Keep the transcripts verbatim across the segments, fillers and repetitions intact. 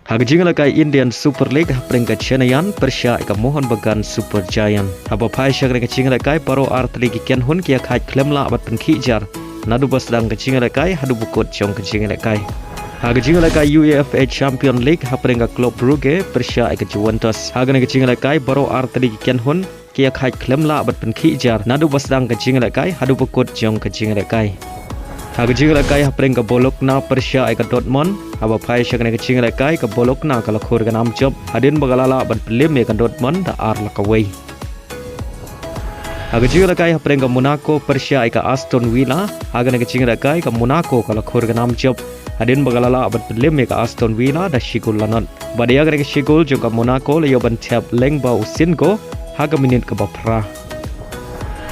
Ha ka jingïalehkai Indian Super League hapdeng ka Chennaiyin pyrshah ïa ka Mohun Bagan Super Giant. Haba phai sha kane ka jingïalehkai baroh artylli ki kynhun ki ïakhaid khlem lah ban pynkhih jar naduh ba sdang ka jingïalehkai haduh ba kut jong ka jingïalehkai. Ha ka jingïalehkai UEFA Champion League hapdeng ka Club Brugge pyrshah ïa ka Juventus. Ha kane ka jingïalehkai baroh artylli ki kynhun ki ïakhaid khlem lah ban pynkhih jar naduh ba sdang ka jingïalehkai haduh ba kut jong ka jingïalehkai. Ha ka jingïalehkai hapdeng ka Bologna pyrshah ïa ka Dortmund, haba phai sha kane ka jingïalehkai ka Bologna ka la khur ka nam jop hadien ba ka la lah ban pynliem ïa ka Dortmund da ar la kawei. Ha ka jingïalehkai hapdeng ka Monaco pyrshah ïa ka Aston Villa, ha kane ka jingïalehkai ka Monaco ka la khur ka nam jop hadien ba ka la lah ban pynliem ïa ka Aston Villa da shi gol la nod. Bad ïa kane ka shi gol jong ka Monaco la ïoh ban thep lyngba u Singo ha ka minit kaba phra.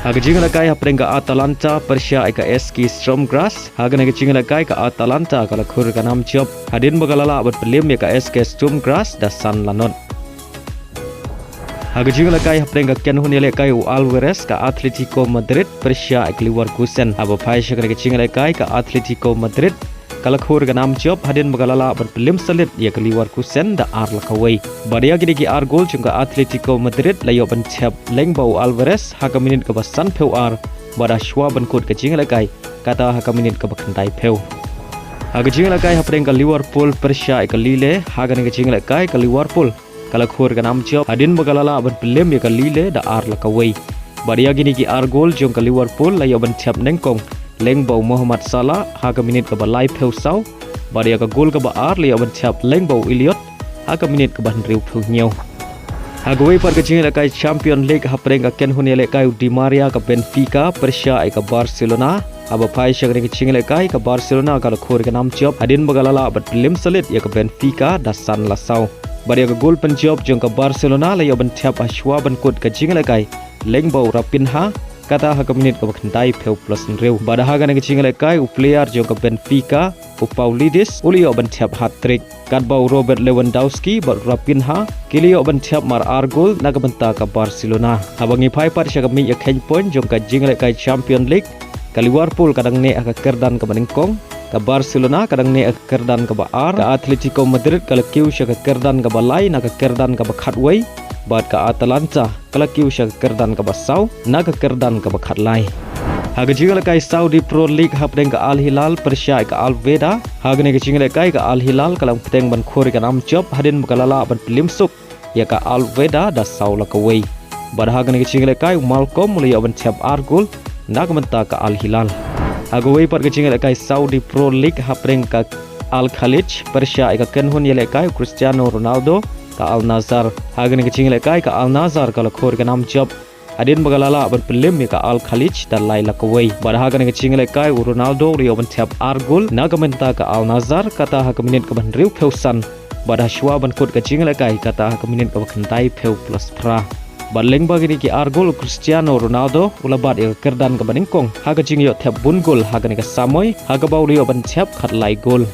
Ha ka jingïalehkai hapdeng ka Atalanta pyrshah ïa ka S K Sturm Graz, ha kane ka jingïalehkai ka Atalanta ka la khur ka nam jop hadien ba ka la lah ban pynliem ïa ka S K Sturm Graz da san la nod. Ha ka jingïalehkai hapdeng ka kynhun ïalehkai u Alaves ka Atletico Madrid pyrshah ïa ka Leverkusen, haba phai sha kane ka jingïalehkai ka Atletico Madrid ka la khur ka nam jop hadien ba ka la lah ban pynliem salit ïa ka Leverkusen da ar la kawei. Bad ïa kine ki ar gol jong ka Atletico Madrid la ïoh ban thep lyngba u Alaves ha ka minit kaba sanphew ar, bad ha shuwa ban kut ka jingïalehkai kata ha ka minit kaba khyndaiphew. Ha ka jingïalehkai hapdeng ka Liverpool pyrshah ïa ka Lille, ha kane ka jingïalehkai ka Liverpool ka la khur ka nam jop hadien ba ka la lah ban pynliem ïa ka Lille da ar la kawei. Bad ïa kine ki ar gol jong ka Liverpool la ïoh ban thep nyngkong lyngba u Mohamed Salah ha ka minit kaba laiphew saw, bad ïa ka gol kaba ar la ïoh ban thep lyngba u Elliot ha ka minit kaba hynriewphew hynñiew. Ha kawei pat ka jingïalehkai Champion League hapdeng ka kynhun ïalehkai u Di Maria ka Benfica pyrshah ïa ka Barcelona, haba phai sha kane ka jingïalehkai ka Barcelona ka la khur ka nam jop hadien ba ka la lah ban pynliem salit ïa ka Benfica da san la saw. Bad ïa ka gol pynjop jong ka Barcelona la ïoh ban thep ha shuwa ban kut ka jingïalehkai lyngba u Raphinha, kata ha ka minit kaba khyndaiphew plus hynriew. Bad ha kane ka jingïalehkai u player jong ka Benfica u Pavlidis u la ïoh ban thep hat-trick, katba u Robert Lewandowski bad u Raphinha ki la ïoh ban thep mar ar gol na ka bynta ka Barcelona. Haba ngi phai pat sha ka miej ïakheiñ point jong ka jingïalehkai Champion League, ka Liverpool ka dang neh ha ka kyrdan kaba nyngkong, ka Barcelona ka dang neh ha ka kyrdan kaba ar, ka Atletico Madrid ka la kiew sha ka kyrdan kaba lai na ka kyrdan kaba khatwei, bad ka Atalanta ka la kiew sha ka kyrdan kaba saw na ka kyrdan kaba khatlai. Ha ka jingïalehkai Saudi Pro League hapdeng ka Al Hilal pyrshah ïa ka Al Wehda, ha kane ka jingïalehkai ka Al Hilal ka la pteng ban khur ka nam jop hadien ba ka la lah ban pynliem suk ïa ka Al Wehda da saw la kawei. Bad ha kane ka jingïalehkai u Malcom u la ïoh ban thep ar gol na ka bynta ka Al Hilal. Ha kawei pat ka jingïalehkai Saudi Pro League hapdeng ka Al Khaleej pyrshah ïa ka kynhun ïalehkai u Cristiano Ronaldo ka Al Nassr. Ha kane ka jingïalehkai ka Al Nassr ka la khur ka nam jop hadien ba ka la lah ban pynliem ïa ka Al Khaleej da lai la kawei. Bad ha kane ka jingïalehkai u Ronaldo u la ïoh ban thep ar gol na ka bynta ka Al Nassr, kata ha ka minit kaba hynriewphew san, bad ha shuwa ban kut ka jingïalehkai kata ha ka minit kaba khyndaiphew plus phra. Bad lyngba kine ki ar gol u Cristiano Ronaldo u la bat ïa ka kyrdan kaba nyngkong ha ka jingïoh thep bun gol ha kane ka samoi, ha kaba u la ïoh ban thep khatlai gol.